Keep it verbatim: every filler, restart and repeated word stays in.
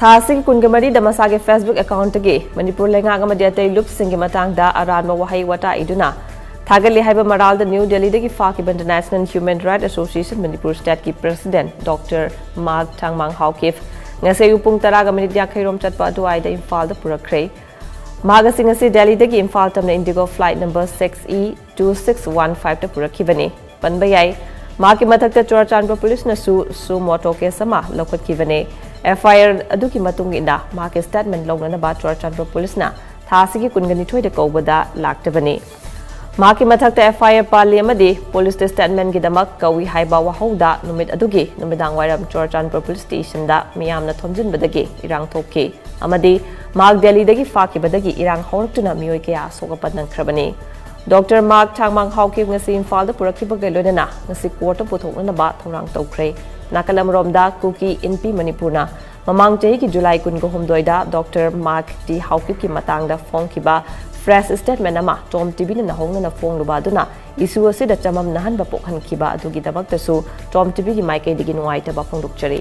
ꯊꯥ ꯑꯁꯤꯒꯤ ꯀꯨꯟꯒ ꯃꯔꯤꯗ ꯃꯁꯥꯒꯤ Facebook account-ꯇꯒꯤ ꯃꯅꯤꯄꯨꯔ ꯂꯩꯉꯥꯛ ꯑꯃꯗꯤ ꯑꯇꯩ ꯂꯨꯞꯁꯤꯡꯒꯤ ꯃꯇꯥꯡꯗ ꯑꯔꯥꯟꯕ ꯋꯥꯍꯩ ꯋꯥꯇꯥ ꯏꯗꯨꯅ ꯊꯥꯒꯠꯂꯤ ꯍꯥꯏꯕ ꯃꯔꯥꯜꯗ ꯅ꯭ꯌꯨ ꯗꯦꯜꯂꯤꯗꯒꯤ ꯐꯥꯈꯤꯕ International Human Rights Association Manipur State-ꯀꯤ President Doctor ꯃꯥꯔꯛ ꯊꯥꯡꯃꯥꯡ ꯍꯥꯎꯀꯤꯞ ꯉꯁꯤ ꯑꯌꯨꯛ ꯄꯨꯡ ꯇꯔꯥꯒ ꯃꯤꯅꯤꯠ ꯌꯥꯡꯈꯩ ꯔꯣꯝ ꯆꯠꯄ ꯑꯗꯨꯋꯥꯏꯗ ꯏꯝꯐꯥꯜꯗ ꯄꯨꯔꯛꯈ꯭ꯔꯦ꯫ ꯃꯍꯥꯛ ꯑꯁꯤ ꯉꯁꯤ ꯗꯦꯜꯂꯤꯗꯒꯤ ꯏꯝꯐꯥꯜ ꯇꯝꯅ Indigo flight number six E two six one five-ꯇ ꯄꯨꯔꯛꯈꯤꯕꯅꯤ꯫ ꯄꯟꯕ ꯌꯥꯏ, ꯃꯍꯥꯛꯀꯤ ꯃꯊꯛꯇ ꯆꯨꯔꯆꯥꯟꯄꯨꯔ ꯄꯨꯂꯤꯁꯅꯁꯨ suo motu case ꯑꯃ ꯂꯧꯈꯠꯈꯤꯕꯅꯤ꯫ FIR ꯑꯗꯨꯒꯤ ꯃꯇꯨꯡ ꯏꯟꯅ ꯃꯍꯥꯛꯀꯤ statement ꯂꯧꯅꯅꯕ ꯆꯨꯔꯆꯥꯟꯄꯨꯔ ꯄꯨꯂꯤꯁꯅ ꯊꯥ ꯑꯁꯤꯒꯤ ꯀꯨꯟꯒ ꯅꯤꯊꯣꯏꯗ ꯀꯧꯕꯗ ꯂꯥꯛꯇꯕꯅꯤ꯫ ꯃꯍꯥꯛꯀꯤ ꯃꯊꯛꯇ FIR ꯄꯥꯜꯂꯤ ꯑꯃꯗꯤ ꯄꯨꯂꯤꯁꯇ statement-ꯒꯤꯗꯃꯛ ꯀꯧꯏ ꯍꯥꯏꯕ ꯋꯥꯍꯧꯗ ꯅꯨꯃꯤꯠ ꯑꯗꯨꯒꯤ ꯅꯨꯃꯤꯗꯥꯡ ꯋꯥꯏꯔꯝ ꯆꯨꯔꯆꯥꯟꯄꯨꯔ ꯄꯨꯂꯤꯁ ꯁ꯭ꯇꯦꯁꯟꯗ ꯃꯤꯌꯥꯝꯅ ꯊꯣꯝꯖꯤꯟꯕꯗꯒꯤ ꯏꯔꯥꯡ ꯊꯣꯛꯈꯤ ꯑꯃꯗꯤ ꯃꯍꯥꯛ ꯗꯦꯜꯂꯤꯗꯒꯤ ꯐꯥꯈꯤꯕꯗꯒꯤ ꯏꯔꯥꯡ ꯍꯧꯔꯛꯇꯨꯅ ꯃꯤꯑꯣꯏ ꯀꯌꯥ ꯑꯁꯣꯛ ꯑꯄꯟ ꯅꯪꯈ꯭ꯔꯕꯅꯤ꯫ ꯗꯣꯛꯇꯔ ꯃꯥꯔꯛ ꯊꯥꯡꯃꯥꯡ ꯍꯥꯎꯀꯤꯞ ꯉꯁꯤ ꯏꯝꯐꯥꯜꯗ ꯄꯨꯔꯛꯈꯤꯕꯒ ꯂꯣꯏꯅꯅ ꯉꯁꯤ ꯀꯣꯔꯠꯇ ꯄꯨꯊꯣꯛꯅꯅꯕ ꯊꯧꯔꯥꯡ ꯇꯧꯈ꯭ꯔꯦ꯫ ꯅꯥꯀꯜ ꯑꯃꯔꯣꯝꯗ ꯀꯨꯀꯤ ꯏꯟꯄꯤ ꯃꯅꯤꯄꯨꯔꯅ ꯃꯃꯥꯡ ꯆꯍꯤꯒꯤ ꯖꯨꯂꯥꯏ ꯀꯨꯟꯒ ꯍꯨꯝꯗꯣꯏꯗ ꯗꯣꯛꯇꯔ ꯃꯥꯔꯛ ꯇꯤ ꯍꯥꯎꯀꯤꯞꯀꯤ ꯃꯇꯥꯡꯗ ꯐꯣꯡꯈꯤꯕ press statement ꯑꯃ ꯇꯣꯝ ꯇꯤꯚꯤꯅ ꯅꯧꯍꯧꯅꯅ ꯐꯣꯡꯂꯨꯕ ꯑꯗꯨꯅ issue ꯑꯁꯤꯗ ꯆꯃꯝꯅꯍꯟꯕ ꯄꯣꯛꯍꯟꯈꯤꯕ ꯑꯗꯨꯒꯤꯗꯃꯛꯇꯁꯨ ꯇꯣꯝ ꯇꯤꯚꯤꯒꯤ ꯃꯥꯏꯀꯩꯗꯒꯤ ꯅꯨꯡꯉꯥꯏꯇꯕ ꯐꯣꯡꯗꯣꯛꯆꯔꯤ꯫